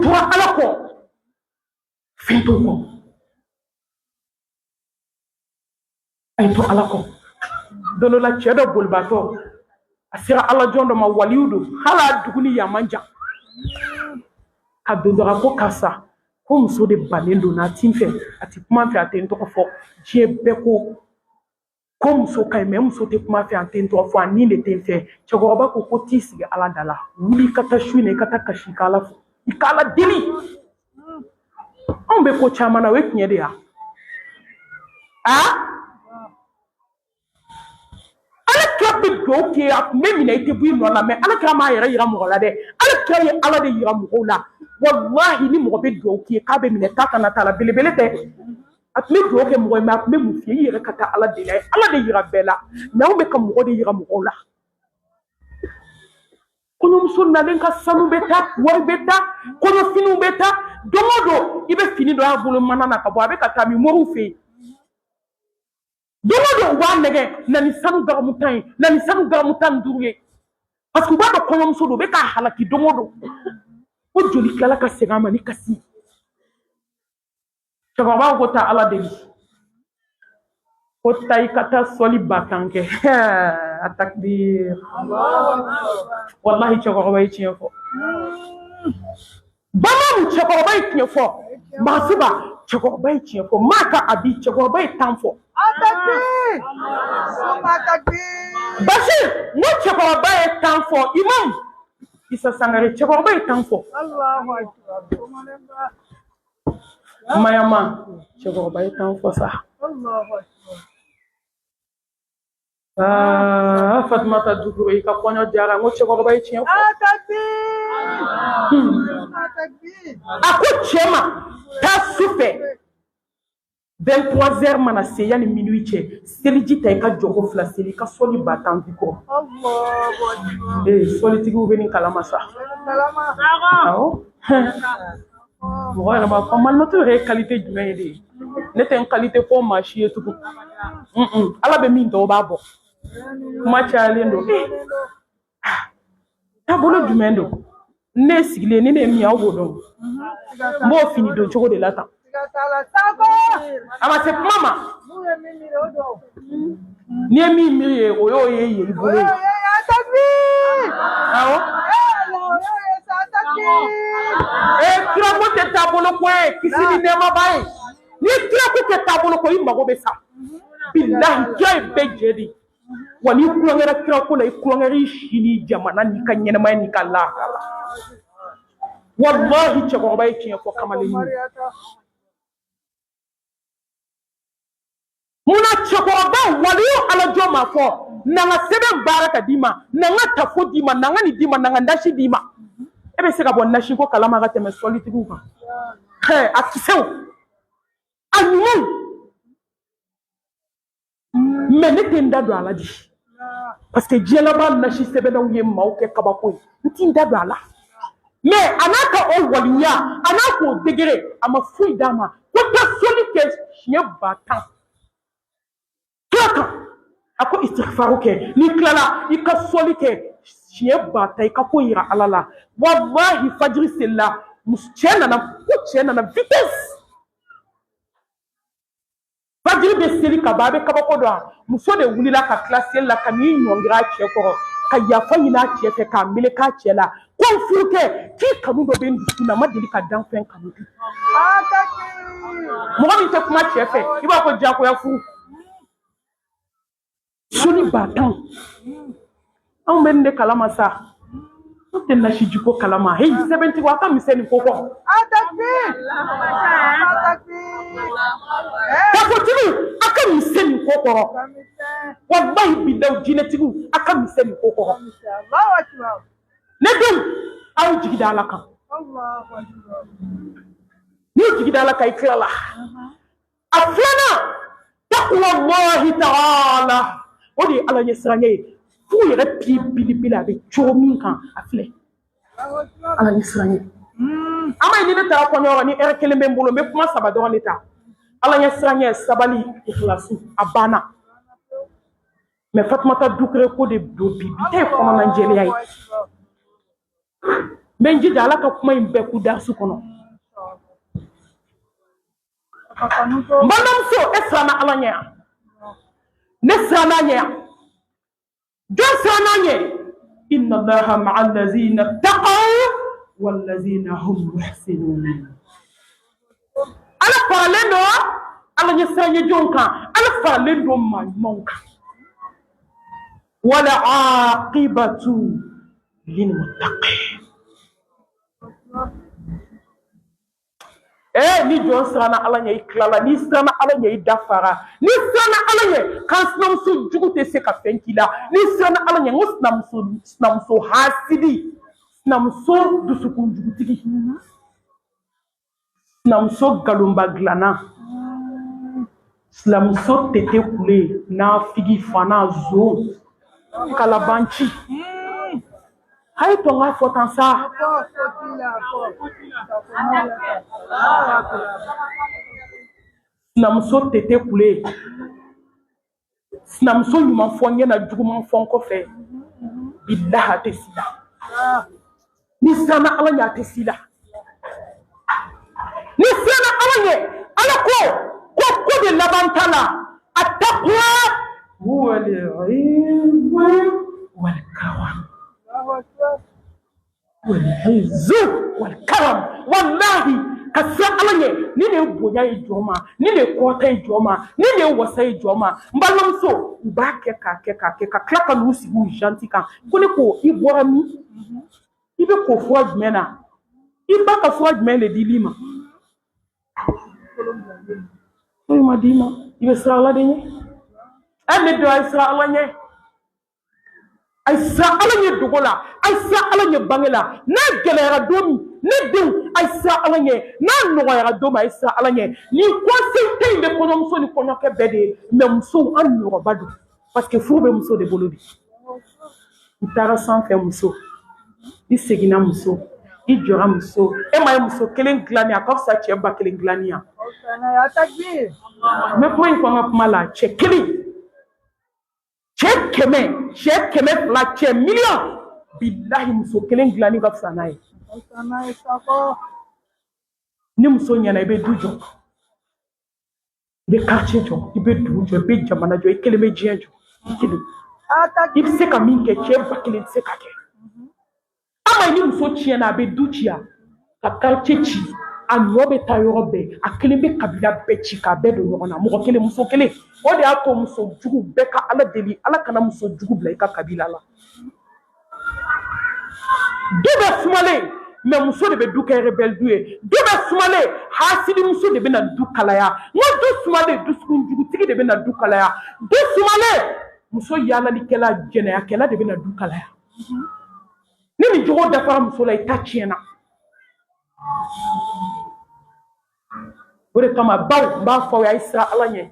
tora Ala kɔ, fɛn t'o kɔ. A ye to Ala kɔ. Don dɔ la, cɛ dɔ bolibaatɔ, a sera Ala jɔn dɔ ma, waliyu don, hali a dugu ni yan man jan. Ka don dɔ ko karisa, ko muso de bannen don n'a ti n fɛ, a ti kuma n fɛ, a tɛ n tɔgɔ fɔ. Diɲɛ bɛɛ ko ko muso ka ɲi, mais muso tɛ kuma fɛ, a tɛ n tɔgɔ fɔ, a ni de tɛ n fɛ. Cɛkɔrɔba ko ko t'i sigi Ala da la, wuli ka taa su in na, i ka taa kasi, i ka Ala fo, i ka Ala deli. Anw bɛ ko caman na, o ye tiɲɛ de ye. Aa, Ala kira bɛ dugawu kɛ, a tun bɛ minɛ, i tɛ bɔ i nɔ la. Mais Ala kira m'a yɛrɛ yira mɔgɔ la dɛ, Ala kira ye Ala de yira mɔgɔw la. Walahi, ni mɔgɔ bɛ dugawu k'i ye k'a bɛ minɛ, taa kana t'a la, belebele tɛ. A tun bɛ dugawu kɛ mɔgɔ ye, mais a tun bɛ mun f'i ye? I yɛrɛ ka taa Ala deli. A ye Ala de yira bɛɛ la, mais anw bɛ ka mɔgɔ de yira mɔgɔw la. Kɔɲɔmuso nalen ka sanu bɛ taa, wari bɛ taa, kɔɲɔfiniw bɛ taa. Don o don i bɛ fini dɔ y'a bolo mana na ka bɔ, a bɛ ka taa min moriw fɛ yen. Don o don u b'a nɛgɛ na ni sanu garamu 10 ye, na ni sanu garamu 15 ye, parce que u b'a dɔn kɔɲɔmuso don, u bɛ k'a halaki don o don. O joli tilala ka segin a ma ni kasi. Cɛkɔrɔba ko taa Ala deli, ko taa i ka taa sɔli 10 000 kɛ. A takbir! Wallahi, cɛkɔrɔba ye tiɲɛ fɔ. Bamanan, cɛkɔrɔba ye tiɲɛ fɔ. Masuba, cɛkɔrɔba ye tiɲɛ fɔ. Maa ka abi, cɛkɔrɔba ye 10 fɔ. Bashir, n ko cɛkɔrɔba ye 10 fɔ. Imam Isa Sangare, cɛkɔrɔba ye 10 fɔ. Mayama, cɛkɔrɔba ye 10 fɔ sa. Aa, Fatumata Dukure, i ka kɔɲɔ diyara. N ko cɛkɔrɔba ye tiɲɛ fɔ. A ko cɛ ma, taa su fɛ, 23 heures mana se, yanni minuit cɛ, seliji ta, i ka jɔko fila seli, i ka sɔli 10 000 k'i kɔ. Ee, sɔlitigiw bɛ nin kalama sa. Awɔ, mɔgɔ yɛrɛ b'a fɔ malimatu yɛrɛ ye qualité jumɛn ye de ye? Ne tɛ n qualité fɔ maa si ye tugun. Ala bɛ min dɔn, o b'a bɔ. Kuma cayalen don. Taabolo jumɛn don? Ne sigilen ni ne ye min ye, aw b'o dɔn. N b'o fini don cogo de la tan. A ma se kuma ma. N'i ye min miiri ye, o y'o ye yen i bolo ye. Awɔ. Ee, kirako tɛ taabolo ko ye, kisi ni nɛɛma b'a ye. N'i ye kirako kɛ taabolo ko, i mago bɛ sa. Bilahi, kira ye bɛɛ jɛ de. Wa n'i kulonkɛra kirako la, i kulonkɛra i si ni jamana n'i ka ɲɛnɛmaya n'i ka lahara la. Walahi, cɛkɔrɔba ye tiɲɛ fɔ kamalennin ye. Munna cɛkɔrɔba waliyu alajɔ ma fɔ na n ka sɛbɛn baara ka d'i ma, na n ka tafo d'i ma, na n ka nin d'i ma, na n ka nasi d'i ma? E bɛ se ka bɔ nasi ko kalama ka tɛmɛ sɔlitigiw kan. A kisɛw, a ɲumanw, mais ne tɛ n da don a la di, parce que diɲɛ laban nasi sɛbɛnnaw ye maaw kɛ kabako ye. N ti n da don a la, mais a n'a ka o waliyuya, a n'a k'o degré, a ma foyi d'a ma ko taa sɔli kɛ siɲɛ 10 000 kira kan. A ko istighfaru kɛ, n'i tilala, i ka sɔli kɛ siɲɛ 10 000, i ka ko yira Ala la. Walahi, fajiri selila, cɛ nana, ko cɛ nana vitesse. Fajiri bɛ seli ka ban, a bɛ kabako dɔn. A muso de wulila ka tila seli la ka n'i ɲɔngiri a cɛ kɔrɔ, ka yafa ɲini a cɛ fɛ, k'a meleke a cɛ la, ko n furukɛ, k'i kanu dɔ bɛ n dusukun na, n ma deli ka danfɛn kanu ten. Mɔgɔ min tɛ kuma cɛ fɛ, i b'a fɔ diyagoya furu. Sɔli 10 000, anw bɛ nin de kalama sa, an tɛ nasijiko kalama. Heyi, sɛbɛntigiw, a ka misɛn nin ko kɔ. Kafotigiw, a ka misɛn nin ko kɔrɔ. Walahi bilahi, jinɛtigiw, a ka misɛn nin ko kɔrɔ. Ne denw, aw jigi da Ala kan. N'i jigi da Ala kan, i tilala. A filanan, taqwallahi ta'ala, o de ye Ala ɲɛsiranɲɛ ye. Furu yɛrɛ pied belebele, a bɛ cogo min kan, a filɛ, Ala ɲɛsiranɲɛ. An ma ye, ni ne taara kɔɲɔyɔrɔ, ni ɛri kelen bɛ n bolo, n bɛ kuma saba dɔrɔn de ta: Ala ɲɛsiranɲɛ, sabali, ikhlasu. A banna. Mais Fatumata Dukure ko de don bi, bi ta ye kɔnɔna jɛlenya ye. N bɛ n jija Ala ka kuma in bɛɛ k'u darisu kɔnɔ. N balimamuso, e siranna Ala ɲɛ yan? Ne siranna a ɲɛ yan? Jɔn siranna a ɲɛ? Inna Allaha ma'a allazina taqaw wallazina hum muhsinun. Ala faralen don Ala ɲɛsiranɲɛ jɔnw kan, Ala faralen don maa ɲumanw kan. Wal aqibatu lil muttaqin. Ee, ni jɔn siranna Ala ɲɛ, i tilala. N'i siranna Ala ɲɛ, i dafara. N'i siranna Ala ɲɛ, kan sinamuso jugu tɛ se ka fɛn k'i la. N'i siranna Ala ɲɛ, n ko sinamuso, sinamuso hasidi, sinamuso dusukunjugutigi, sinamuso nkalonba dilanna, sinamuso tete kule, nafigi, fana, zon, kalabanci. A ye to n k'a fɔ tan sa. Sinamuso tete kule, sinamuso ɲuman fɔ n ɲɛ na, juguman fɔ n kɔfɛ, bilahi a tɛ s'i la. N'i siranna Ala ɲɛ, a tɛ s'i la. N'i siranna Ala ɲɛ, Ala ko ko ko de laban t'a la. Attaqwa huwa al-izzu wal karam, wal izzu wal karam. Wallahi, ka siran Ala ɲɛ, ni de ye bonya ye jɔn ma, ni de ye kɔrɔta ye jɔn ma, ni de ye wasa ye jɔn ma. N balimamuso, u b'a kɛ k'a kɛ k'a kɛ ka tila ka n'u sigi u janti kan ko ne ko i bɔra min, i bɛ ko fura jumɛn na, i ba ka fura jumɛn de dil'i ma? Foyi ma d'i ma. I bɛ siran Ala de ɲɛ. Ɛ, ne dɔ, a ye siran Ala ɲɛ, a ye siran Ala ɲɛ dogo la, a ye siran Ala ɲɛ bange la. N'a gɛlɛyara don min, ne denw, a ye siran Ala ɲɛ. N'a nɔgɔyara don min, a ye siran Ala ɲɛ. Nin conseil tɛ in bɛ kɔɲɔmuso ni kɔɲɔkɛ bɛɛ de ye, mais musow, an nɔgɔba don, parce que furu bɛ muso de bolo bi. I taara sanfɛ muso, i seginna muso, i jɔra muso. E ma ye muso kelen dilanni a ka fisa cɛ 1000 dilanni yan. N bɛ kuma in fɔ n ka kuma la. Cɛ kelen, cɛ 100, cɛ 200, cɛ miliyɔn, bilahi muso kelen dilanni ka fisa n'a ye. Ni muso ɲɛna, i bɛ du jɔ, i bɛ quartier jɔ, i bɛ dugu jɔ, i bɛ jamana jɔ, i kelen bɛ diɲɛ jɔ, i kelen. I bɛ se ka min kɛ, cɛ 1000 tɛ se ka kɛ. Ama ni muso tiɲɛna, a bɛ du ci, a ka quartier ci, a nɔ bɛ taa yɔrɔ bɛɛ, a kelen bɛ kabila bɛɛ ci k'a bɛɛ don ɲɔgɔn na. Mɔgɔ kelen, muso kelen. O de y'a to muso jugu bɛɛ ka Ala deli, Ala kana muso jugu bila i ka kabila la. Du bɛ sumalen, mais muso de bɛ du kɛ rebelle du ye. Du bɛ sumalen, hasidimuso de bɛ na du kalaya. N ko du sumalen, dusukun jugutigi de bɛ na du kalaya. Du sumalen, muso yaalalikɛla, jɛnɛyakɛla de bɛ na du kalaya. Ni nin jogo dafara muso la, i ta tiɲɛna. O de kama baw, n b'a fɔ aw ye, a ye siran Ala ɲɛ.